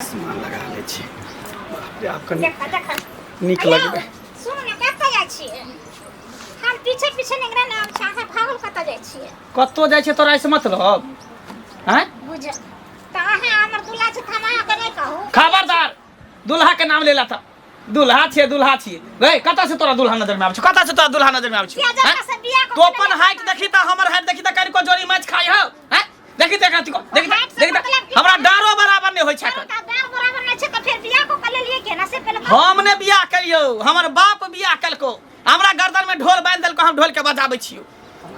चश्मा लगा लै छी। बाप रे, आब कनि देखा देखा। नीक अयौ, लगबै। सुनू ने, कतऽ जाइ छियै? हम पीछे पीछे निगरा नाम छै, अहाँ भागल कतऽ जाइ छियै? कतौ जाइ छै तोरा एहिसँ मतलब आँय? बुझ तऽ अहाँ हमर दुल्हा छै तऽ हम अहाँके नहि कहू? खबरदार, दुल्हा के नाम लेला तऽ दुल्हा छियै, दुल्हा छियै रे। कतऽ से तोरा दुल्हा नजर में आबै छौ? कतऽ से तोरा दुल्हा नजर में आबै छौ? किया जब आँय? से बियाह तू अपन हाइट देखी तऽ, हमर हाइट देखी तऽ, कनिको जोड़ी मैच खाइ हौ? आँय, देखी तऽ एकरा, देखी तऽ, हाइट से देखी तऽ मतलब की? हमरा डारो बराबर नहि होइ छै एखन। दाम बराबर नहि छै तऽ फेर बियाह को कर लेलियै केना से पहिले कहू। हम ने बियाह करियौ, हमर बाप बियाह कलको, हमरा गर्दन में ढोल बांधि देलको, हम ढोल के बजाबै छियौ।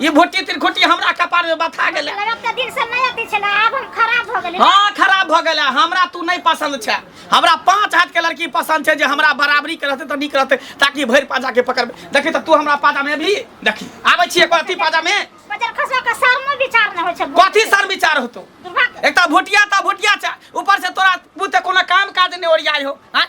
ई भुट्टी तिरखुट्टी हमरा कपार में बथा गेलै। मतलब एते दिन से नहि अथी छलै, आब हम खराब भऽ गेली? हाँ, खराब भऽ गेलै। हमरा तू नहि पसंद छै। हमरा 5 हाथ के लड़की पसंद छै, जे हमरा बराबरी के रहतै तऽ नीक रहतै, ताकि भरि पाजा के पकड़बै। देखी तऽ, तू हमरा पाजा में अभी देखी, आबै छियै एको अथी पाजा में। बजर खसवा के शर्मो विचार नहि होइ छै। कथी शर्म विचार होतो? दुर्भाग्य। एक तऽ भुटिया तऽ भुटिया छै, ऊपर से तोरा बुते कोनो काम काज नहि ओरियाइ हो। आँय?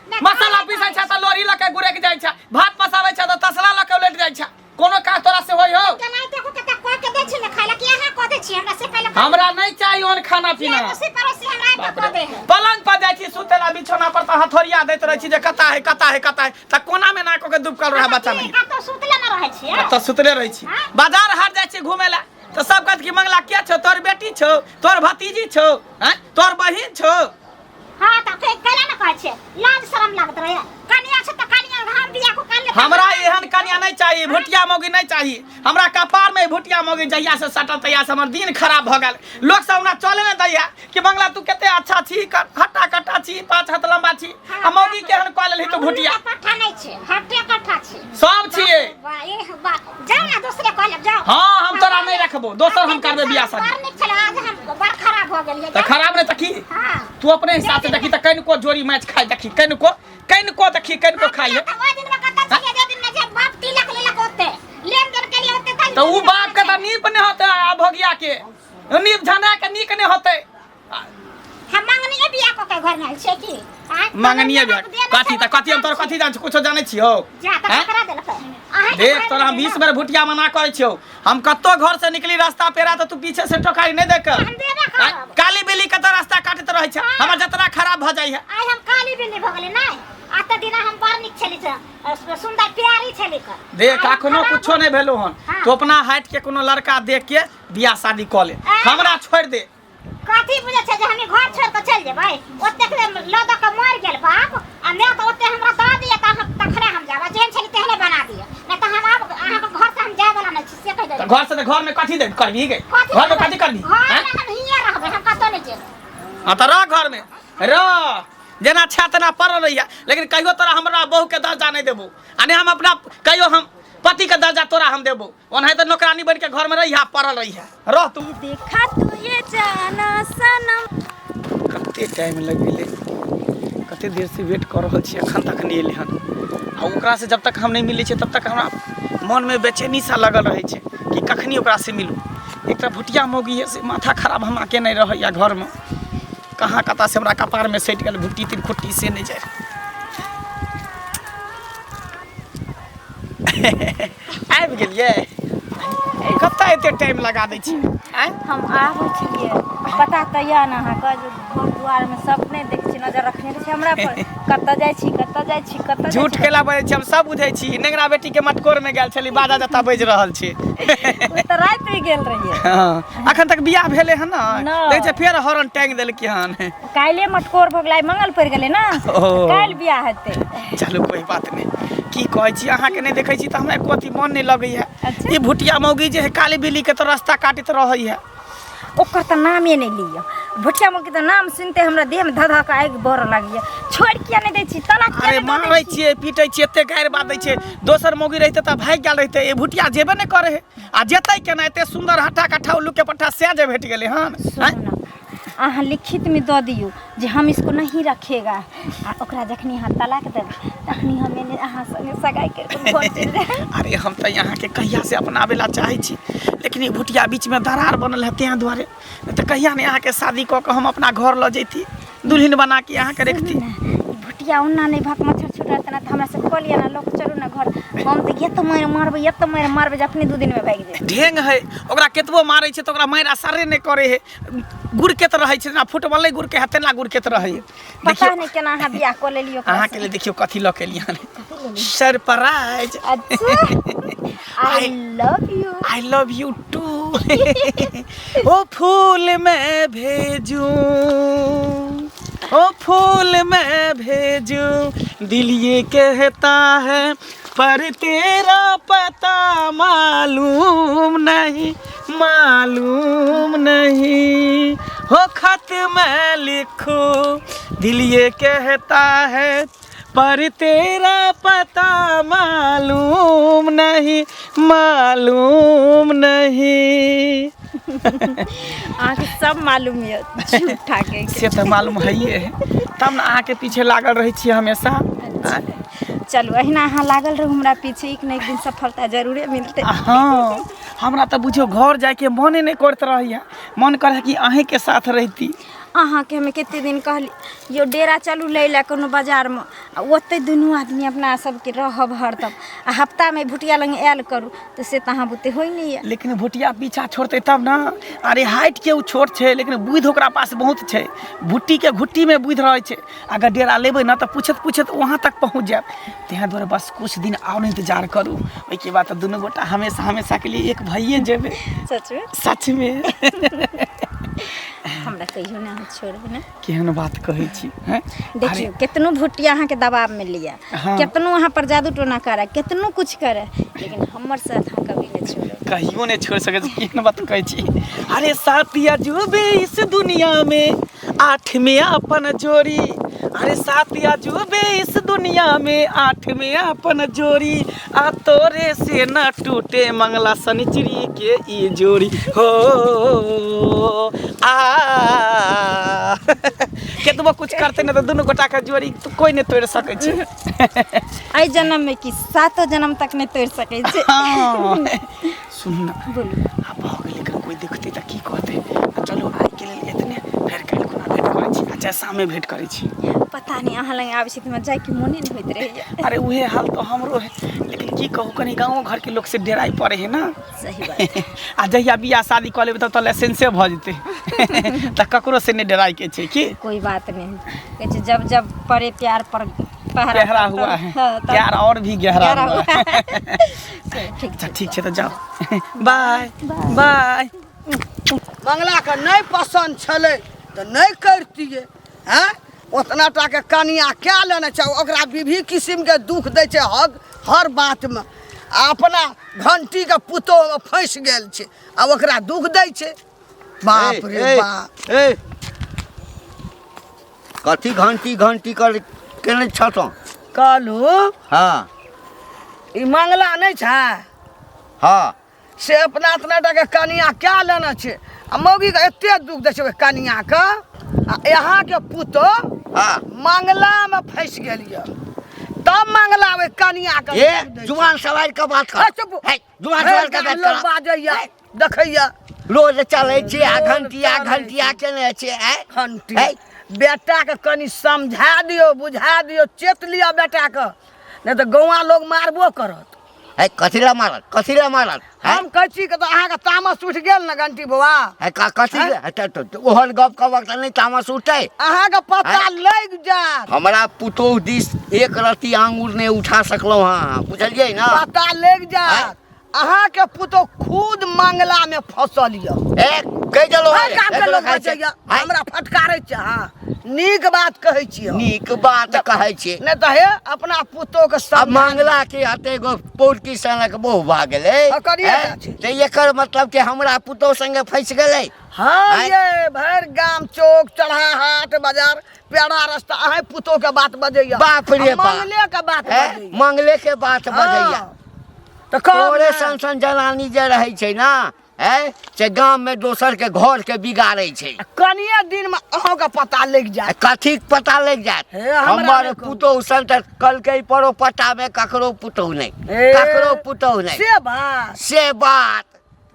नहि, मसाला काम पीसै छै तऽ लोरी लऽ के गुरकि जाइ छै, भात पसाबै छै तऽ तसला लऽ के उलटि जाइ छै। कोनो काज तोरा से होइ हो? केनाहिते को कते कह के दै छी ने खाय ला कि अहाँ कह दै छी हमरा से पहिले? हमरा नहि चाही ओहन खाना पीना। पड़ोसी पड़ोसी हमरा आबि बाप कऽ कह रे। दे है। पलंग पर जाइ छी सुते ला, बिछौना पर, तऽ हथौरिया दैत रहै छी जे कता है, कता है, कता है, तऽ कोना में ना कऽ के दुबकल रहै बच्चा नहीं। कतौ सुतले न रहै छियै। तऽ सुतले रहै छी। बाजार हाट जाइ छी घूमे ला तऽ सब कहत कि मंगला के छौ? तोर बेटी छौ? तोर भतीजी छौ? हैं, तोर बहिन छौ? हाँ, तऽ के कैला न कहै छियै, लाज शरम लागत रहे। कनिया छै तऽ कनिया, हम बियाह को कर ले। हमरा एहन कन्या नहीं चाहिए, भुटिया मौगी नहीं चाहिए। हमरा कपार में भुटिया मौगी जहिया से सटल तहिया से हमर दिन खराब भऽ गेल। लोक सब हमरा चले नहि दैया कि बंगला तू कते अच्छा छी, हट्टा कट्टा छी, 5 हाथ लंबा छी, आ मौगी केहन कऽ लेलही तू भुटिया। पट्ठा नहि छै, हट्टे कट्ठा छै। सब छियै। वाह, ए वाह, जाउ ने दोसरे कऽ लेब, जाउ। हाँ, हम तोरा नहि रखबो, दोसर हम करबै बियाह शादी। बड़ नीक छलै, आज हम बड़ खराब भऽ गेलियै। तऽ खराब नहि तऽ की? हाँ। तू अपने हिसाब से देखी तऽ, कनिको जोड़ी मैच खाइ, देखी कनिको, कनिको देखी, कनिको खाइ है। तऽ ओहि दिनमे कतऽ छलियै जे दिनमे जे बाप तिलक लेलक, ओते लेन देन केलियै ओते? तऽ उ बाप के तऽ नीप नहि होतै, आ भोगिया के नीप झना के नीक नहि होतै। हम मंगनीये बियाह कऽ के घर में आयल छियै की? आँय? मंगनीये बियाह बाप देने कथी? छै, तऽ कथी हम तोर कथी जानै छी? कुछो जानै छियौ? जा तऽ आँय? ककरा देलकै अहाँके? देख घर तोरा हम में 20 बेर भुटिया मना करै छियौ। हम कतौ घर से निकली, रास्ता पेरा, तऽ तू पीछे से टोकारी नहि देख। हम देबे करब। काली बिल्ली के तऽ रास्ता काटैत रहै छै, हमर जतरा खराब भऽ जाइ है। आइ हम काली बिल्ली भऽ गेली? नहि, आ तऽ दिना हम बड़ नीक छली, से सुन्दर प्यारी छली कऽ। देख, आइ हम अखनो खराब कुछो नहि भेलो हन। हाँ। तू अपना हाइट के कोनो लड़का देख के बियाह शादी कऽ ले, आँय? हमरा छोड़ि दे। कथी बुझै छै जे हम घर छोड़ कऽ चलि जेबै? ओतेक लऽ दऽ कऽ मरि गेल बाप आ माय, तऽ ओते हमरा दऽ दिअ तऽ हम तखने हम जायब, आ जेहन छली तेहने बना दिअ, नहि तऽ हम आब अहाँके घर से हम जाय वाला नहि छी, से कहि तऽ देबै। घर से तऽ घर में कथी दे करबी गे? घर में कथी करबी? घर आँय? में हम हिये रहबै, हम कतौ नहि जेबै। हाँ, तऽ रह घर में रह, जेना छै तेना पड़ल रहिया, लेकिन कहियो तोरा हमरा बहू के दर्जा नहि देबो, आ नहि हम अपना कहियो हम पति के दर्जा तोरा हम देबो। ओनाहि तऽ नौकरानी बन के घर में रहिया, पड़ल रहिया, रह तू। देखा तू ये जाना सनम। कते टाइम लागि गेलै, कते देर से वेट कऽ रहल छी, एखन तक नहि एलै हन। आ ओकरासँ जब तक हम नहि मिलै छियै तब तक हमरा मनमे बेचैनी सा लगल रहै छै कि कखनी ओकरासँ मिलू। एकटा भुटिया मौगी है से माथा खराब हमरा केने रहैया घरमे। कहाँ कतऽ से हमरा कपारमे सटि गेल भुट्टी तिरखुट्टी से नहि जाय। आबि गेलियै? कतऽ एते टाइम लगा दै छी, आँय? हम आबै छलियै, पता तऽ यऽ ने अहाँके जे घर दुआरमे सब नहि देखै छी, नजर रखने रहै छै हमरा पर, कतऽ जाइ छी, कतऽ जाइ छी, कतऽ जाइ झूठ छी। केला बजै छी? हम सब बुझै छी। नेंगरा बेटी के मटकोर में गेल छली, बाजा जता बाजि रहल छी। ओ तऽ रातिमे गेल रहियै। हँ, अखन तक बियाह भेलै हन ने? नहि। देखै छियै फेर हॉर्न टांगि देलकै हन। काल्हि मटकोर भऽ गेलै, आइ मंगल पड़ि गेलै ने। ओ। काल्हि बियाह हेतै। चलू, कोई बात नहि। की कहै छी, अहाँके नहि देखै छी तऽ हमरा एको अथी मन नहि लगैया। अच्छा। ई भुटिया मौगी जे है, काली बिल्ली के तऽ रास्ता काटैत रहैया। ओकर तऽ नामे नहि लिअ। भुटिया मौगी तऽ नाम सुनते हमरा देहमे धऽ धऽ कऽ आगि बरऽ लगैया। छोड़ि किया नहि दै छी? तलाक किया अरे नहि दऽ दै मारै छी? छियै, पीटै छियै, एते गारि बात दै छियै। दोसर मौगी रहितै तऽ भागि गेल रहितै, ई भुटिया जेबे नहि करै है। आ जेतै केना? एते सुन्दर हट्ठा कट्ठा उल्लू के पट्ठा सएह जे भेट गेलै हन, आँय? सुनू ने, अहाँ लिखितमे दऽ दियौ जे हम इसको नहीं रखेगा, आ ओकरा जखनी अहाँ तलाक देबै तखनी हम एने अहाँ संगे सगाई करि कऽ घर चलि जायब। अरे, हम तऽ अहाँके कहियासँ अपनाबै लए चाहै छी, लेकिन ई भुटिया बीचमे दरार बनल है, तेँ दुआरे नहि तऽ कहिया नहि अहाँके शादी कऽ कऽ हम अपना घर लऽ जैती, दुल्हन बना के अहाँके रखती। सुनू ने, ई भुटिया ओना नहि भक मच्छर छोड़ि छूटत ना तऽ हमरा से कऽ लिअ ना लोक चलू ना घर हम तऽ एत मारि मारबै एत मारि मारबै जे अपने 2 दिन में भागि जेबै। ढेंग है, ओकरा केतबो मारै छै तऽ ओकरा मारि असरे नहि करै है, गुड़केत रहै छै जेना फुटबॉले गुड़के है तेना गुड़केत रहै है। पता देखियौ नहि केना अहाँ बियाह कऽ लेलियै ओकरा अहाँके से। लिए देखियौ कथी लऽ के एलियै हन, सरप्राइज। अच्छा, I love you. I love you too. ओ फूल मैं भेजूं, ओ फूल मैं भेजूं, दिल ये कहता है पर तेरा पता मालूम नहीं, मालूम नहीं। हो खत मैं लिखूं, दिल ये कहता है पर तेरा पता मालूम नहीं, मालूम नहीं। अहाँके सब मालूम यऽ, झूठा के। से तऽ मालूम हइए है, तब ने अहाँके पीछे लागल रहै छियै हमेशा। चलू, अहिना अहाँ लागल रहू हमरा पीछे, एक ने एक दिन सफलता जरूरे मिलतै। हँ, हमरा तऽ बुझियौ घर जाइके मने नहि करैत रहैए, मन करै कि अहीँके साथ रहिती। अहाँके हमे कते दिन कहली यौ, डेरा चलू लै लए कोनो बाजारमे, आ ओतहि दुनू आदमी अपना सबके रहब हरदम, आ हफ्तामे भुटिया लग आयल करू, तऽ से तऽ अहाँ बुते होइ नहि यऽ। लेकिन भुटिया पीछा छोड़तै तब ने। अरे हाइट के ओ छोट छै, लेकिन बुद्धि ओकरा पास बहुत छै, भुट्टीके घुट्टीमे बुद्धि रहै छै। अगर डेरा लेबै ने तऽ पूछैत पूछैत वहाँ तक पहुँच जायब। ताहि दुआरे बस कुछ दिन आओर इन्तजार करू, ओहिके बाद तऽ दुनू गोटा हमेशा हमेशाके लिए एक भइए जेबै। सचमे? सचमे। हमरा कहियो ने अहाँ छोड़बै ने? केहन बात कहै छी हैं? देखियौ, केतनो भुटिया अहाँके दबावमे लिअ, केतनो अहाँ पर जादू टोना करे, केतनो कुछ करे, लेकिन हमर साथ अहाँ कभी नहि छोड़ब। कहियो नहि छोड़ि सकै छी। केहन बात कहै छी? अरे सात अजूबे इस दुनिया में, आठ में अपन जोड़ी। अरे सात अजूबे इस दुनिया में, आठ में अपन जोड़ी, आ तोरे से न टूटे मंगला शनिचरी के ई जोड़ी हो। आ केतबो कुछ करते ने तऽ दुनू गोटा के जोड़ी तऽ कोई नहि तोड़ि सकै छै। एहि जन्ममे कि सातो जन्म तक नहि तोड़ि सकै छै। हँ, सुनू ने। बोलू। आब भऽ गेलै, एकर कोइ देखतै तऽ की कहतै? आ चलू, आइके लेल एतने, फेर काल्हि खुना भेँट करै छी, आ चाहे शाममे भेँट करै छी। पता नहि, अहाँ लग आबै छी तऽ हमरा जाइके मोने नहि होइत रहैए। अरे उहे हाल तऽ हमरो है, लेकिन की कहू, कनि गाँवो घरके लोकसँ डेराइ पड़ै है ने। सही बात। आ जहिया बियाह शादी कऽ लेबै तब तऽ लाइसेंसे भऽ जेतै, तऽ ककरो से नहि डराइके छै की। कोई बात नहीं, कहै छै जब जब पड़े प्यार पर पहरा, गहरा तब- हुआ है। हाँ, तब प्यार और भी गहरा गहरा हुआ हुआ है। है। ठीक। अच्छा, ठीक छै तऽ जाउ, बाय बाय। मंगलाके नहि पसन्द छलै तऽ नहि करितियै। हँ, ओतना टाके कनिया कए लेने छै, ओकरा विभिन्न किसिमके दुख दै छै हर हर बातमे, आ अपना घंटीके पुतोहमे फँसि गेल छै, आ ओकरा दुख दै छै। बाप रे बाप! ए, कथी घंटी घंटी कर केने छह तों? कहलहुँ, हाँ। ई मंगला नहि छै? हाँ। से अपना इतना टाके कनिया कए लेने छै, आ मौगीके एते दुख दै छै ओहि कनियाके, आ यहाँके पुतोह हाँ मंगलामे फँसि गेल यऽ, तब मंगला ओहि कनियाके ए दुख दै छै। जुबान सवार के बात कर। हे, चुप। हे, जुबान हे, सवार के बात लोग कर। बाजैया देखैया। रोज चलै छी आ रोज घंटिया चलै घंटिया केने छी आँय? घंटी। हे, बेटाके कनि समझा दियौ, बुझा दियौ, चेत लिअ बेटाके, नहि तऽ गौआँ लोग मारबो करत। हे, कथी लए मारत? कथी लए मारत? हैं? हम कहै छी कि तऽ अहाँके तामस उठि गेल ने घंटी बौआ? हे, कथी लए? हे, ओहन गप कहबक तऽ नहि तामस उठतै? अहाँके पता हैं? लागि जायत। हमरा पुतोहु दिस एक रत्ती आंगुर नहि उठा सकलहुँ हँ, बुझलियै ने? पता लागि जायत। अहाँके पुतोह खुद मंगलामे फँसल यऽ। ए, कहि देलहुँ हर हँ, गामके ककरो लोक खाइ छै। बजैया, हैं? हमरा फटकारै छै। अहाँ नीक बात कहै छी हम। नीक बात कहै छी। नहि तऽ हे, अपना पुतोहके आ समझा। मंगला के हते एगो पौड़की सनक बहु भऽ गेलै। हँ, करिये हैं? टा छै। तऽ एकर मतलब कि हमरा पुतोह संगे फँसि गेलै? हँ। आँय? ये भरि गाम, चौक चढ़ा, हाट बाजार, पेड़ा रास्ता अहें पुतोह के बात बजैया। बाप रे आ बाप। मंगले के बात हैं? बजैया। मंगले के बात बजैया। हँ। तऽ कहब तोरे ने। सन सन जनानी जे रहै छै ने, है से गाम में दोसर के घर के बिगाड़ै छै। आ कनिये दिन में अहाँके पता लागि जायत। कथी के पता लागि जायत? हे, हमरा हमर नहि कहू। पुतोहु सन तऽ कलकै परोपट्टा में ककरो पुतोहु नहि। हे, ककरो पुतोहु नहि। से बात? से बात।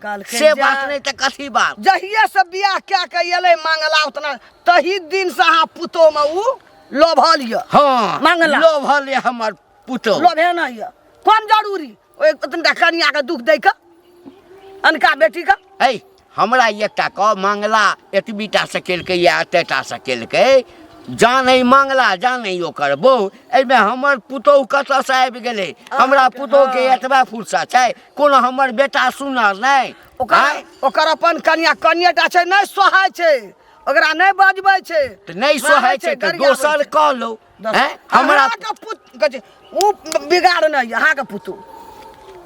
कहलकै से बात नहि तऽ कथी बात? जहिये से बियाह कए के एलै मंगला उतना, तही दिन से अहाँ पुतोह में उ लोभल यऽ। हाँ। मंगला। लोभल यऽ हमर पुतोह। लोभे नहि यऽ, कोन जरूरी ओहि ओतनका कनियाके दुख दै के, अनका बेटीके? ऐ हमरा एकटा कह, मंगला एतबीटा से केलकै या एतेटा से केलकै, जानै मंगला जानै ओकर बहु, एहिमे हमर पुतोहु कतऽसँ आबि गेलै? हमरा पुतोहुके एतबा फुर्सत छै? कोनो हमर बेटा सुनर नहि? ओकर आँय? ओकर अपन कनिया कनिएटा छै, नहि सोहाय छै, ओकरा नहि बजबै छै। तऽ नहि सोहाय छै तऽ गरियाबै दोसर छै। कऽ लो। आँय? हमरा अहाँके पुत कहै छै ओ बिगाड़ नहि अहाँके पुतोहु।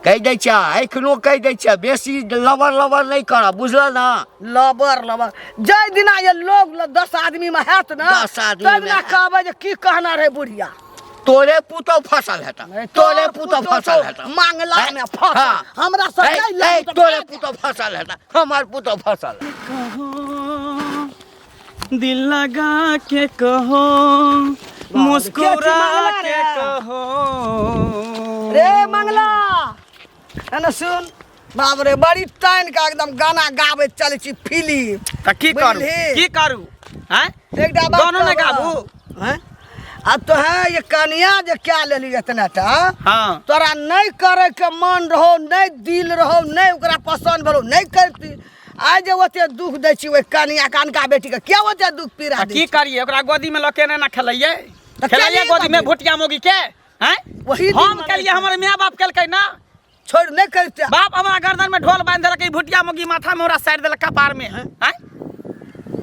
कहि दै छियै, एखनो कहि दै छियै, बेसी लबर लबर नहि करब, बुझल ने? लबर लबर जाहि दिना ये लोग 10 आदमी में हैत ने, 10 आदमी ताहि मे दिना हैत। कहबै जे की कहना रहे बुढ़िया। तोरे पुतोहु फसल हेतऽ, तोरे पुतोहु फसल हेतऽ, मांगला में फसल। हाँ। हमरा सब ऐ, नहि ऐ, लगत। तोरे पुतोहु फसल हेतऽ, हमर पुतोहु फसल। कहो दिल लगा के कहो, मुस्कुरा मंगला के रे? कहो। रे मंगला, एने सुन। बाप रे, बड़ी तानि के एकदम गाना गाबैत चलै छी फिल्म। तऽ की करू? बुझलिही? की करू हैं? एकटा बात गानो नहि कहबह। गाबू? हैं? आ तो है ये कनिया जे क्या लेली इतना टा, हाँ। तोरा नहीं करे के मन रहो, नहीं दिल रहो, नहीं ओकरा पसंद भेलो, नहीं करती। आइ जे ओते दुख दै छी ओहि कनिया कनका बेटी के, किया ओते दुख पीड़ा तऽ दै की छी? करिए, ओकरा गोदी में लऽ के एना खेलैयै? तऽ खेलैयै केलियै गोदी में कथी? भुटिया मोगी के? हैं? वही दिन हम मनै केलियै, छै। हमर माय बाप केलकै ना। छोड़, नहीं करते। बाप हमरा गर्दन में ढोल बांधि देलक, ई भुटिया मोगी माथा में हमरा साइड देलक कपार में। हैं?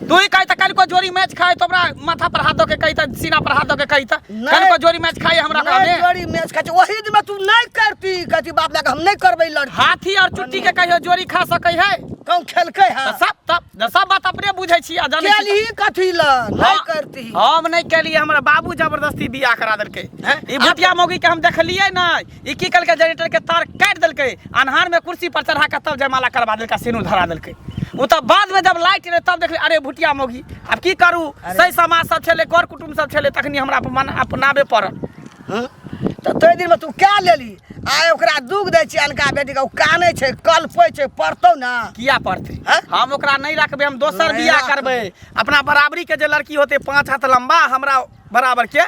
तू ही कही त कनिको जोरी मैच खाए तो हमरा माथा पर हाथ दऽ के कही त, सीना पर हाथ दऽ के कही त, नहीं। कनिको जोरी मैच खाए हमरा ओकरा नहीं में? जोड़ी मैच खाइ छै ओही दिन में तू नहीं करती, कहती बाप लए हम नहीं करबै लड़की। हाथी और चुट्टी के कहियो जोरी खा सकै है? कहूँ खेलकै है? तऽ सब तब सब बात अपने बुझै छी आ जानै छी। केलही कथी ल नहीं हाँ, करती? हम नहीं केलियै, हमरा बाबू जबरदस्ती बियाह करा देलकै। हैं? ई भुटिया मौगी के हम देखलियै नहि, ई की केलकै, जनरेटर के तार काटि देलकै, अन्हार में कुर्सी पर चढ़ा के तब जयमाला करवा देलकै, सिनूर धरा देलकै। ओ तब बाद में जब लाइट एलै तब देखलियै, अरे भुटिया मौगी। आब की करू, सही समाज सब छलै, कर कुटुम्ब सब छलै, तखनी हमरा मन अपनाबे पड़ल। हँ? तऽ ताहि दिनमे तू कए लेली, आइ ओकरा दुख दै छी अनका बेटीके, ओ कानै छै, कलपै छै, पड़तौ ने? किया पड़तै? हैं? हम ओकरा नहि रखबै, हम दोसर नहि बियाह राखबै। करबै। अपना बराबरी के जे लड़की होतै, 5 हाथ लम्बा, हमरा बराबर के,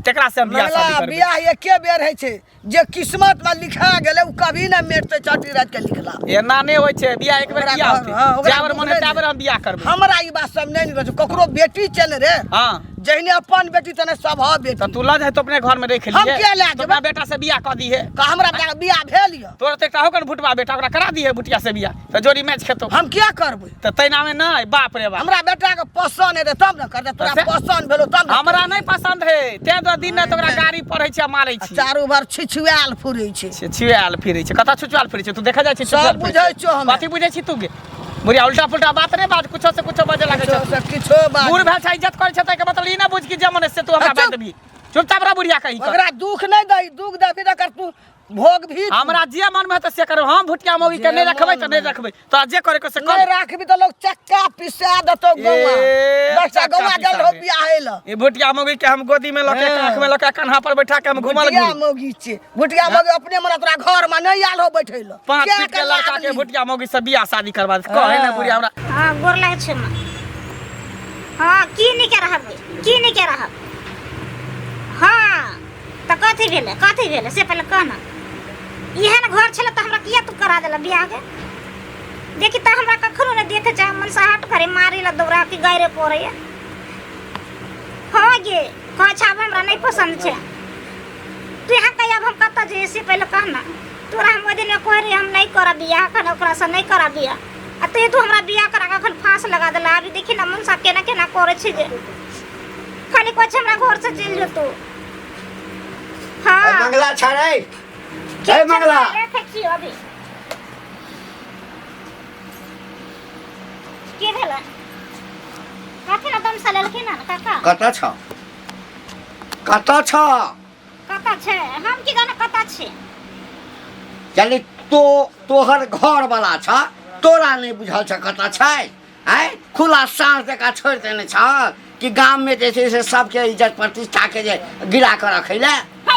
तकरा से हम बियाह मंगला, शादी करबै। बियाह एके बेर होइ छै, जे किस्मत में लिखा गेलै ओ कभी नहि मेटतै, चटी राति के लिखला। एना नहि होइ छै, बियाह एक बेर ओकरा किया होतै? हाँ, ओकरा जाय बेर मन दुख हेतै नहि बेर हम बियाह करबै। हमरा ई बात सब नहि नीक लगै छै, ककरो बेटी छै ने रे, हाँ। जहिने अपन बेटी तेने सब ह बेटी। तऽ तू लऽ जाय तो अपने घर में रख हम लिए। किया लए तो अपना जेबै? बेटा से बियाह कऽ दिहे। तऽ हमरा बेटा के बियाह भेल यऽ। तोरा तऽ एकटा होकर भुटबा बेटा, ओकरा करा दिहे भुटिया से बियाह, तऽ जोड़ी मैच खेतौ। हम किया करबै? तऽ तहिना में नहि, बाप रे बाप। हमरा बेटा के पसंद हेतै तब ने करतै, तोरा से- पसंद भेलो तब ने। हमरा नहि पसंद है, तें दुआरे दिन राति ओकरा गाड़ी पढ़ै छी आ मारै आ छी। चारू भर छिछुआयल फुरै छै। छिछुआयल फिरै छै? कतऽ छिछुआयल फिरै छै? तू देखै जाइ छी सब छिछुआयल फिरै बुझै छै? छियौ हमे। कथी बुझै छी तू गे बुढ़िया? उल्टा पुल्टा बात नहि बाज, कुछो से कुछो बाजै लागै किछो छै। से किछो बात। बूढ़ भेल छै, इज्जत करै छै, ताहिके मतलब ई नहि बुझ कि जे मन से तू हमरा अच्छा। बाजि देबही। चुपचाप रह बुढ़िया कही कऽ। ओकरा दुख नहि दही, दुख देबही तऽ तू भोग भी। हमरा जे मन में हेतै से करबै। हम भुटिया मौगी के जे नहि रखबै तऽ मन नहि मे। रखबै, तोरा जे करे के से नहि कर। राखबी तऽ लोग चक्का पिसा देतौ गौआ। ए, 10 टा चक्का गौआ गेल पिसा रहो दे। बियाहे लए। ई भुटिया मौगी के हम गोदी में लऽ के, हाँ। काख में लऽ के, कन्हा पर बैठा के हम घुमल भुटिया घुरी। मौगी छै, भुटिया मौगी अपने मने तोरा घर में नहीं आयल हो बैठे लए। 5 किया फीट के के लड़का के लाबली? भुटिया मौगी से बियाह शादी करवा दे कहे ने बुढ़िया हमरा। हाँ, गोर लागै छै माँ। हाँ, की नीके रहबै, की नीके रहब? हाँ, तऽ कथी भेलै, कथी भेलै से पहिले कह ने। एहन घर छलै तऽ हमरा किया तू करा देला बियाह के? देखी तऽ हमरा कखनो नहि देखे चाहे मन से हट करे मारे ला दौड़ा के गैरे पड़ैया। हाँ गे, कहै छै आब हमरा नहि पसन्द छै। तू यहाँ कही आब हम कतऽ जइए से पहिले कह ने। तोरा हम ओहि दिन कहै रहियै हम नहि करब बियाह एखन, ओकरासँ नहि करब बियाह, आ तैयो तू हमरा बियाह करा कऽ एखन फाँस लगा देला। अभी देखी ने मनसा केना केना करै छै जे खाली कहै छै हमरा घरसँ चलि जेतौ। हाँ। मंगला छड़ै। ठीक ए छै, मंगला। रखै छी अभी। की भेलै? कथी लए दमसँ लेलखिन हन काका? कतऽ छ, कतऽ छ? कतऽ छै हम की जाने कतऽ छै। यानी तो तोहर घर वाला छ, तोरा नहि बुझल छ कतऽ छै? आँय, खुला साँस जकाँ छोड़ि देने छ कि गाममे जे छै से सबके इज्जत प्रतिष्ठाके जे गिरा कऽ रखै लए? है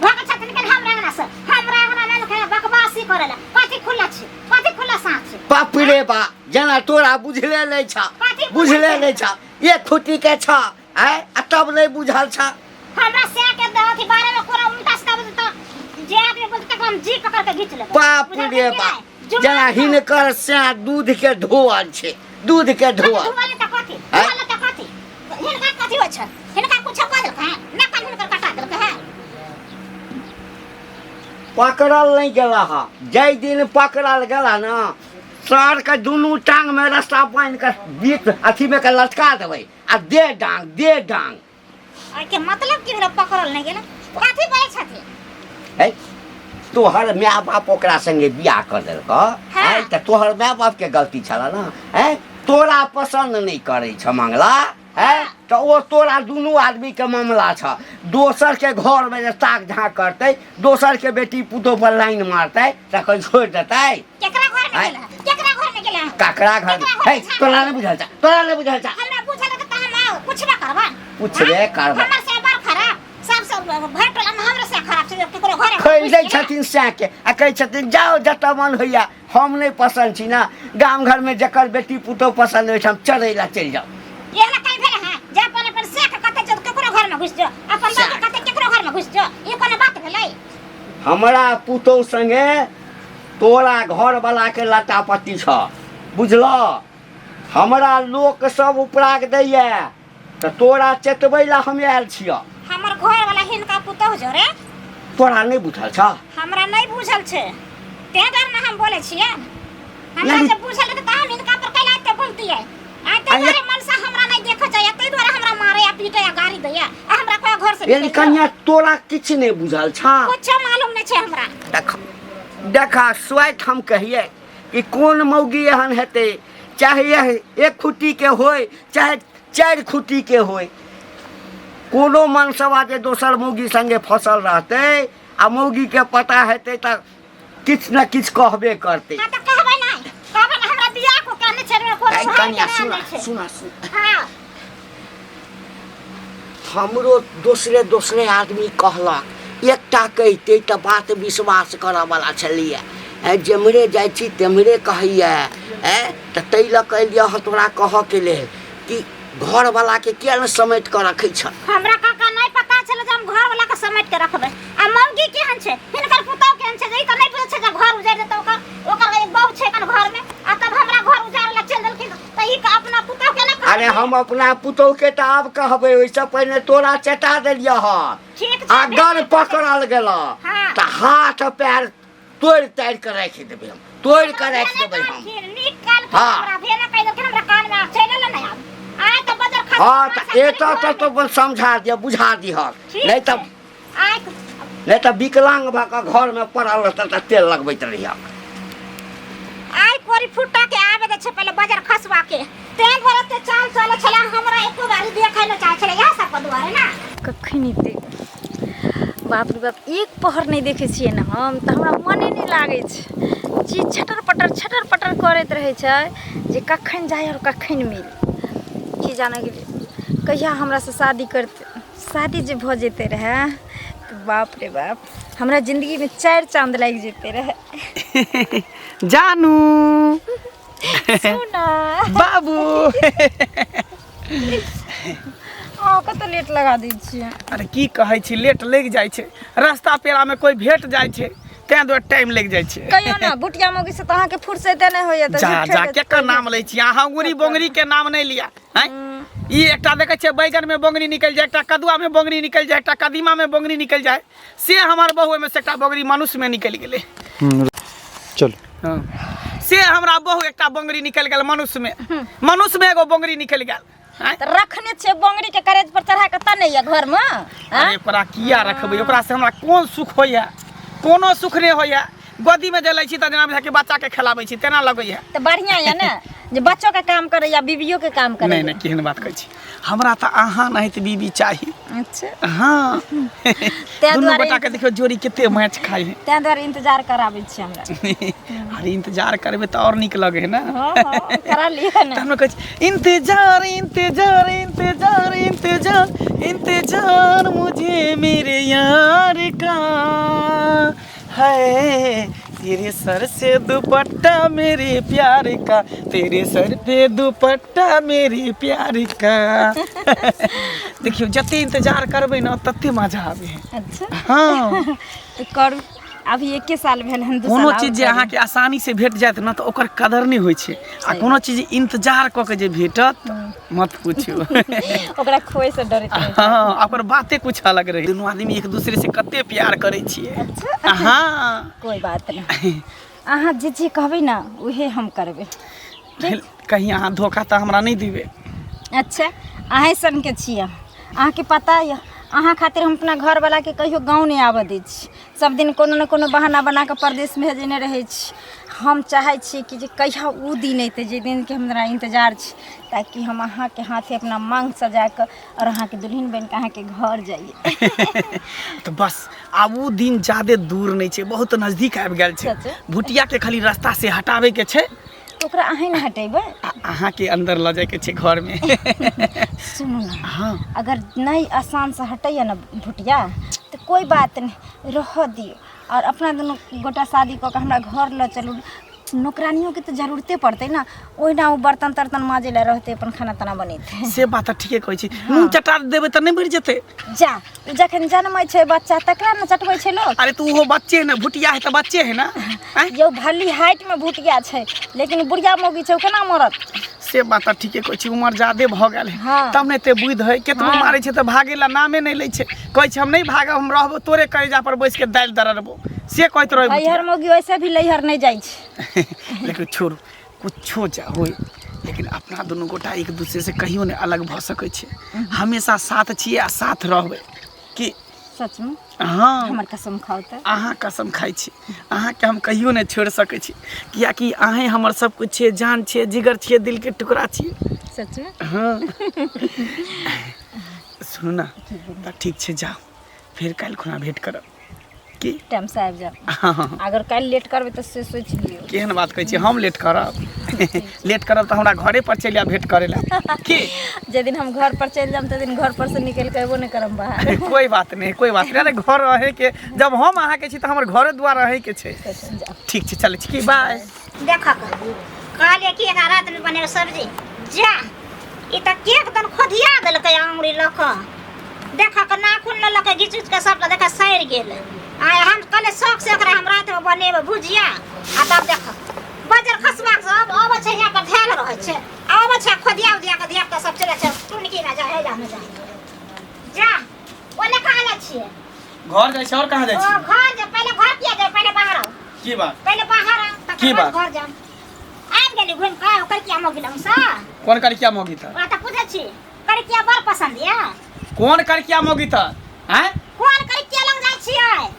भगत छथिन के हमरा अंगना से, हमरा अंगना में लखा बकवासी करे ला। कथी खुला छै, कथी खुला साँस छै? बाप रे बा, जेना तोरा बुझले नहि छ। कथी बुझल बुझले छै? नहि छ, एक खुटी के छ आय आ तब नहि बुझल छ हमरा से के अथी बारे में कोनो उल्टा सीधा बोलतै तऽ जे आदमी बोलतै तकरा हम जी पकड़ के घीच लेबै। बाप बुझल रे कि बाप नहि? जुमान जेना तऽ- हिनकर से दूध के धोअल छै दूध के धोअल धोअल तऽ कथी आँय? धोअल तऽ कथी हिनका कथी होइ छै हिनका कुछो कऽ देलकै हैं नकल हिनकर कटा देलकै हैं पकड़ल नहि गेला हा जाहि दिन पकड़ल गेला ने सर के दुनू टांग में रस्सा बान्हि के बीच अथी में के लटका देबै आ दे डांग दे डांग एहिके मतलब की भेलै पकड़ल नहि गेलै कथी बोलै छथिन है तोहर माय बाप ओकरा संगे बियाह कर देलक हाँ। है तऽ तोहर माय बाप के गलती छल ने है तोरा पसन्द नहि करै छ मंगला है तऽ ओ तोरा दुनू आदमी के मामला छ दोसर के घर में जे ताक झाँक करतै दोसर के बेटी पुतोह पर लाइन मारतै तखन छोड़ि देतै केकरा घर में आँय? गेल है केकरा घर में गेल है ककरा घर केकरा है घर तोरा नहि बुझल छ तोरा नहि बुझल छ हमरा बुझल है तऽ हम आओ पुछबे करबा पुछबे करबा। हमर से बड़ खराब सब सब भरि टोला में हमरे से खराब छै केकरो घर खोलि दै छथिन सएहके आ कहै छथिन जाउ जतऽ मन होइए हम नहि पसन्द छी ने गाम घरमे जकर बेटी पुतोह पसन्द होइ छै हम चढ़ै लए चलि जाउ एहना कहीं भेल है जे अपन अपन सेख कते छै केकरो घर में घुस जो अपन बाप कते केकरो घर में घुस जो ई कोनो बात भेलै हमरा पुतोह संगे तोरा घरवलाके लत्ता पत्ती छह बुझलह हमरा लोक सब उपराग दैए तऽ तोरा चेतबै लए हम आयल छियह हमर घर वाला हिनका पुतहु जोरे तोरा नहि बुझल छह हमरा नहि बुझल छै तें डर ने हम बोलै छियै हमरा नहीं। जे बुझल रहतै तऽ हम हिनका पर कैला एते बोलतियै आ ताहि आ दुआरे मन से हमरा नहि देखऽ चाहैया ताहि दुआरे हमरा मारे आ पीटे आ गारि दैया आ हमरा कोई घर से यानी निकलि जाओ। कन्या तोरा किछु नहि बुझल छह कुछो मालूम नहि छै हमरा देख देखा स्वाइत हम कहिए कि कोन मौगी एहन हेतै चाहे एक खुट्टीके होय चाहे चारि खुट्टीके होय कोनो मनसबा जे दोसर मौगी संगे फसल रहतै आ मौगीके पता हेतै तऽ किछु ने किछु कहबे करतै हाँ तऽ कहबै नहि कहबै ने हमरा बियाह को कहने छै रे, कोनो ऐ भाई कन्या के सुना नाम नहि छै। सुना सुना हाँ हमरो दोसरे दोसरे आदमी कहलक एकटा कहितै तऽ बात विश्वास करऽवला छलैए आँय जेम्हरे जाइ छी तेम्हरे कहैए आँय तऽ ताहि लऽ कऽ एलियै हँ तोरा कहऽके लेल कि घरवलाके किया ने समेट कऽ रखै छह हमरा काका नहि पता छलै जे हम घर वाला के समेट के रखबै आ मौगी केहन छै हिनकर पुतहु केहन छै जे ई तऽ नहि बुझै छै जे घर उजाड़ि देतै ओकर ओकर एक बहु छै एखन घर में आ तब हमरा घर उजाड़े ला चलि देलखिन तऽ ई अपना पुतहु के नहि अरे हम अपना पुतोह के तऽ आब कहबै ओहिसँ पहिने तोरा चेता देलियह हँ ठीक छै अगर पकड़ल गेल हाँ। तऽ हाथ पैर तोड़ि ताड़ि कऽ राखि देबै हम तोड़ि कऽ राखि देबै हम नीक कान के हाँ। हमरा भेना कहि देलखिन हमरा कान में चलि एलै नहि आब आइ तऽ बजर खा हँ तऽ एतऽ तऽ तो समझा दिअ बुझा दिहक नहि तऽ आइ नहि तऽ विकलांग भऽ कऽ घरमे पड़ल रहतऽ तऽ तेल लगबैत रहिहक आइ कोरी फुट्टा के आबे दे छै पहिले बजर खसवा के तें दुआरे एते चाल चलै छलै हमरा एको बारी देखै नहि चाहै छलै इएह सब के दुआरे ने कखन एतै बाप रे बाप एक पहर नहि देखै छियै ने हम तऽ हमरा मने नहि लागै छै चीज छटर पटर छटर पटर करैत रहै छै जे कखन जाइ आओर कखन मिल की जाने गेलियै कहिया हमरासँ शादी करतै शादी जे भऽ जेतै रहए तऽ बाप रे बाप हमरा जिन्दगीमे चारि चाँद लागि जेतै रहए जानू सुना बाबू अहाँ कतऽ लेट लगा दै छियै अरे की कहै छी लेट लागि जाइ छै रास्ता पेड़ामे कोइ भेट जाइ छै तें दुआरे टाइम लागि जाइ छै कहियो ना बुटिया मौगी से तऽ अहाँके फुर्सते नहि होइया तऽ जा झूठे जा के केकर नाम लै छी अहाँ उंगरी बोंगरी के नाम नहि लिअ आँय ई एकटा देखै छियै बैगन में बोंगरी निकलि जाय एकटा कदुआ में बोंगरी निकलि जाय एकटा कदीमा में बोंगरी निकलि जाय से हमर बहु ओहिमे से एकटा बोंगरी मनुष्य में निकलि गेलै चलू हँ से हमरा बहु एकटा बोंगरी निकलि गेल मनुष्य में मनुष्य में एगो बोंगरी निकलि गेल आँय? तऽ रखने छियै बोंगरी के करेज पर चढ़ा के तऽ नहि यऽ घर में अरे ओकरा किया रखबै ओकरा से हमरा कोन सुख होइया कोनो सुख नहि होइया गोदीमे जे लै छी तऽ जेना बुझाइ कि बच्चाके खेलाबै छी तेना लगैया तऽ बढ़िआँ यऽ ने जे बच्चो के काम करैया बीबियो के काम करैया नहि नहि केहन बात कहै छी हमरा तऽ अहाँ नहि तऽ बीबी चाही अच्छा हाँ ताहि दुनू दुआरे गोटा के देखियौ जोड़ी कते मैच खाइ है ताहि दुआरे इंतजार कराबै छी हमरा अरे इंतजार करबै तऽ आओर नीक लगै है ने हँ हँ करा लिअ ने तहन कहै छी इंतजार इंतजार इंतजार इंतजार इंतजार मुझे मेरे यार का है तेरे सर से दुपट्टा मेरे प्यार का, तेरे सर पे दुपट्टा मेरे प्यार का। देखियौ, जते इंतजार करबै ने तते मजा आबै है। अच्छा। हाँ। तऽ करू, अभी एके साल भेल हन, 2 कोनो साल चीज आओर जे करू। अहाँके आसानी से भेट जायत ने तऽ ओकर कदर नहि होइ छै, आ कोनो चीज इंतजार कऽ के जे भेटत, मत पूछू। ओकरा खोए से डरैत रहै छै। हाँ, ओकर बाते कुछ अलग रहै। दुनू आदमी एक दूसरे से कते प्यार करै छियै। अच्छा। हाँ। कोई बात नहीं, अहाँ जे जे कहबै ने उहे हम करबै। कहीं अहाँ धोखा तऽ हमरा नहि देबै? अच्छा, अहेँ सनके छियै, अहाँके पता यऽ, अहाँ खातिर हम अपना घरवलाके कहियो गाँव नहि आबऽ दै छी। सब दिन कोनो ने कोनो बहाना बना कऽ परदेश भेजने रहै छी। हम चाहै छी कि जे कहिया ओ दिन अयतै, जे दिनके हमरा इन्तजार छै, ताकि हम अहाँके हाथे अपना माँग सजा कऽ आओर अहाँके दुल्हन बनि कऽ अहाँके घर जइयै। तऽ बस, आब ओ दिन जादे दूर नहि छै, बहुत नजदीक आबि गेल छै। सच? भुटियाके खाली रास्ता से हटाबैके छै। तऽ ओकरा अहीँ ने हटेबै। आ अहाँके अंदर लऽ जाइके छै घरमे। सुनू ने। हाँ। अगर नहि आसानसँ हटैए ने भुटिया, तऽ कोइ बात नहि, रहऽ दियौ आओर अपना दुनू गोटा शादी कऽ कऽ हमरा घर लऽ चलू। नौकरानियोके तऽ जरूरते पड़तै ने, ओहिना ओ बर्तन तर्तन माजै लए रहतै, अपन खाना ताना बनेतै। से बात तऽ ठीके कहै छी। नून चटा देबै तऽ नहि मरि जेतै? जा, जखन जनमै छै बच्चा तकरा ने चटबै छै लोक। अरे, तू ओहो बच्चे है ने, भुटिया है तऽ बच्चे है ना, आँय? यौ, भली हाइटमे भुटिया छै, लेकिन बुढ़िया मौगी छै, ओ केना मरत? से बात तऽ ठीके कहै छी, उमर जादे भऽ गेल है। हाँ। तब ने एते बुद्धि है। केतबो मारै छै तऽ भागे ला नामे नहि लै छै। कहै छै, हम नहि भागब, हम रहबो, तोरे कलेजा पर बैस के दालि दरड़बो, से कहैत रहै लैहर भुटिया। मौगी वैसे भी लैहर नहि जाइ छै। लेकिन छोड़ू, कुछो जा होय, लेकिन अपना दुनू गोटा एक दूसरे से कहियो नहि अलग भऽ सकै छै। हमेशा साथ छियै आ साथ रहबै की। सचमे? हाँ। हमर कसम खाउ तऽ। अहाँ कसम खाइ छी, अहाँके हम कहियो नहि छोड़ि सकै छी, कियाकि अहेँ हमर सब कुछ छियै, जान छियै, जिगर छियै, दिलके टुकड़ा छियै। सचमे? हाँ। सुनू ने, तऽ ठीक छै, जाउ, फेर काल्हि खुना भेँट करब की। टाइमसँ आबि जाउ। हाँ। अगर काल्हि लेट करबै तऽ से सोचि लियौ। केहन बात कहै छियै? हम लेट करब? लेट करब तऽ हमरा घरे पर चलि आयब भेँट करै लए की। जे दिन हम घर पर चलि जायब, ताहि दिन घर पर से निकलि कऽ अयबो नहि करब बाहर। कोई बात नहीं, कोई बात नहीं। अरे, घर रहे के जब हम अहाँके छी तऽ हमर घरे द्वार रहे के छै। जाउ। ठीक छै, चलै छी की, बाय। देखक, कहलियै कि एकरा रातिमे बनेबै सब्जी, जा ई तऽ केक दन खोधिया देलकै आँगुरी लऽ कऽ। देखक, नाखून लऽ लऽ कऽ घीच उच कऽ सबटा देख सड़ि गेल। आ हम कहलियै शौक से ओकरा हम रातिमे बनेबै भुजिया, आ तब देख बजर खसबाक सब अबै छै, यहाँ पर धयल रहै छै, अबै छै खोधिया उधिया कऽ धिया पुता सब चलै छै टुनकीमे, जा हे जा मे जा जा। ओने कहाँ जाइ छियै? घर जाइ छै, और कहाँ जाइ ओ छी? घर जा, पहिले घर किया जाय? पहिले बाहर आउ। की बात? पहिले बाहर आउ तकर की बाद बात? घर जाम। आबि गेली घुमि कऽ ओकर किया मौगी सँ? कोन करिकिया मौगी था? ओकरा तऽ पूछै छी, करिकिया बड़ पसन्द यऽ। कोन करिकिया मौगी था, आँय? कोन करिकिया लग जाइ छियै,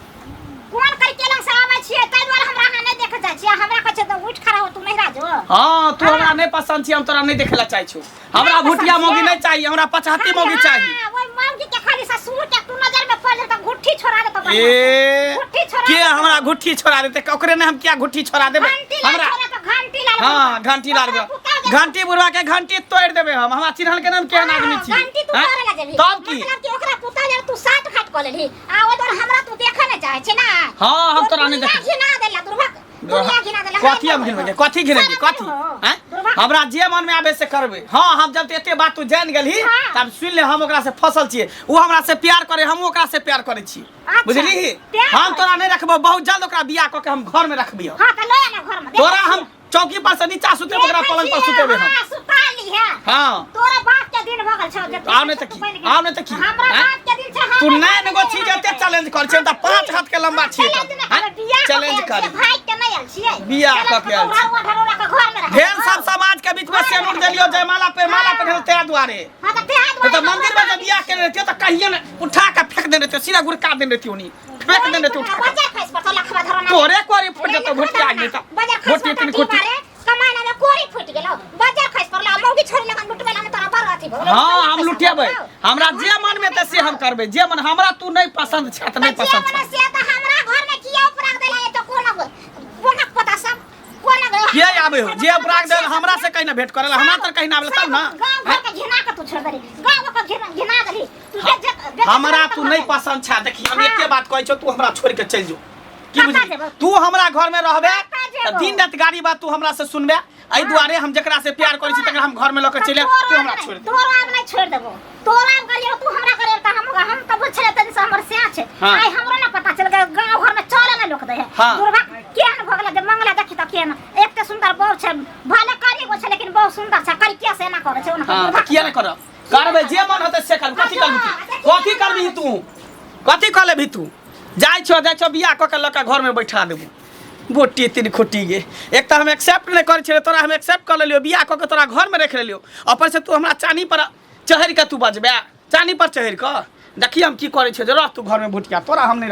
कोन करिकिया लग से आबै छियै, ताहि दुआरे हमरा अहाँ नहि देखै जाइ छियै। हमरा कहै छै तऽ उठि खड़ा हो, तू नहिरा जो। हाँ, तू हमरा नहि पसंद छी, हम तोरा नहि देखे ला चाहै छु। हमरा नहि पसंद भुटिया मौगी छियै? नहि चाहिए, हमरा पचहत्ती मौगी चाही। हाँ, ओहि मौगी के खाली ससुर के तू नजर में पड़ जेतौ, घुट्ठी छोड़ा देतौ बढ़ियां से। ए, घुट्ठी छोड़ा के देतौ। हमरा घुट्ठी छोड़ा देते? ओकरे ने हम किया घुट्ठी छोड़ा देबै? घंटी लाल हमरा छोड़ा तो घंटी लाल हाँ, बुढ़वा। घंटी लाल ओकरा बुढ़वा। पुताव जेतौ। घंटी बुढ़वा के घंटी तोड़ देबै हम। हमरा चिन्हल के नाम केहन आदमी हाँ, छी? घंटी तू आँय? तोड़े ला जेबही। तब की? मतलब कि ओकरा पुता ले तू सात घाट कऽ लेलही, आ ओहि दुआरे हमरा तू देखऽ नहि चाहै छी ना? हाँ, हम तोरा नहि दुनिया देखै। घिना देला दुर्भा, दुनिया घिना देला। कथी हम घिनेबै? कथी घिनेबै? कथी, आँय? हमरा जे मन में आबे से करबै। हाँ, हम जब एते बात तू जान गेलही हाँ। तब सुन ले, हम ओकरा से फसल छियै, ओ हमरा से प्यार करे, हम ओकरा से प्यार करै छी। अच्छा, बुझलिही? प्यार हम करै। तोरा नहि रखबो, बहुत जल्द ओकरा बियाह कऽ के हम घर में रखबियौ। हाँ, तऽ लऽ आना घर में। तोरा हम चौकी पर से नीचा सुतेबो, ओकरा पलंग पर सुतेबै हम। हाँ, सुता लीहे। हाँ। तोरा बाप के दिन भऽ गेल छौ जे आउ नहि तऽ की? तू बनि गेल। आउ नहि तऽ की? हमरा आँय? बाप के दिन छै, तू हमरा नहि बाप के गो दिन छी जे एते छै। चैलेंज कर छै, तऽ 5 हाथ के लंबा छियै। चैलेंज नहि करबै, बियाह कऽ के चैलेंज आयल करी। छियै, भागि के नहि आयल छियै। बियाह चैलेंज कऽ के आयल कऽ छियै। ढरोरा के घर में रहै। ढेर सब समाज के बीच में सेनुर देलियो, जयमाला पे माला पहिरल, ताहि दुआरे। हाँ, तऽ तें नहि दुआरे तऽ मंदिर में जे बियाह केने रहितियो तऽ कहिये ने उठा के फेंक देने रहितियो, सीधा गुड़का देने रहितियो, नी फेंक देने रहितियो उठा के। बजर खसि पड़तौ लखवा धरोना। तोरे कोरी फुटि जेतौ भुटिया, नहि तऽ बजर खसि भुटी पड़तौ तीन खुटी। मारे कमाइना में कोरी फुटि गेलौ, बजर खसि पड़लौ, आ मौगी छोड़ी लगन लुटबै ला तोरा बड़ अथी भऽ गेलौ। हाँ, हम पैसा लुटेबै। भऽ गेलौ। हमरा जे मन में तऽ से हम करबै, जे मन हमरा तू नहि पसंद छै तऽ नहि तऽ जे पसंद मन छै। से तऽ हमरा घर में किया उपराग देला? ए तऽ कोन कोनक पता सब कोन के आबे हो जे अपराग देल? हमरा से कहीं ना भेंट करेला, हमरा तर कहीं ना आबे तब ना। गाँव घर के घिना के तू छोड़ देली, गाँव के घिना घिना देली तू। बेच बेच हमरा तू नहीं पसंद छै। देखी, हम एके बात कहै छौ, तू हमरा छोड़ के चलि जो। की कतऽ बुझली जेबौ? तू हमरा घर में रहबे कतऽ तऽ जेबौ? दिन रात गाड़ी बात तू हमरा से सुनबे एहि दुआरे हम जकरा से प्यार करै छी तकरा हम घर में लऽ के चलि आयब तू हमरा छोड़ि दे तोरा आब नहि छोड़ि देबो तोरा आब करियो तू हमरा करियो तऽ हम हम तऽ बुझले तनी से हमर स्या छै हाँ। आइ हमरो ना पता चल गेल गांव घर में चले ना लोक दे है हाँ। दुर्भा केहन भऽ गेल जे मंगला देखी तऽ केहन एक तऽ सुंदर बहु छै भले करी गो छै लेकिन बहुत सुंदर छै करी किया से एना करै छै ओना हाँ दुर्भा तऽ किया नहि करब करबै जे मन होतै से करबै कथी करबी तू कथी करबी तू कथी कऽ लेबही तू जाइ छौ जाइ छौ बियाह कऽ के लऽ के घरमे बैठा देबू गोटी तीन खोटी गे एक तऽ हम एक्सेप्ट नहि करै छियै तोरा हम एक्सेप्ट कऽ लेलियौ बियाह कऽ के तोरा घरमे राखि लेलियौ ऊपर से तू हमरा चानी पर चढ़ि कऽ तू बजबे चानी पर चढ़ि कऽ देखिए हम की करै छियै जे रह तू घरमे भुटिया तोरा हम नहि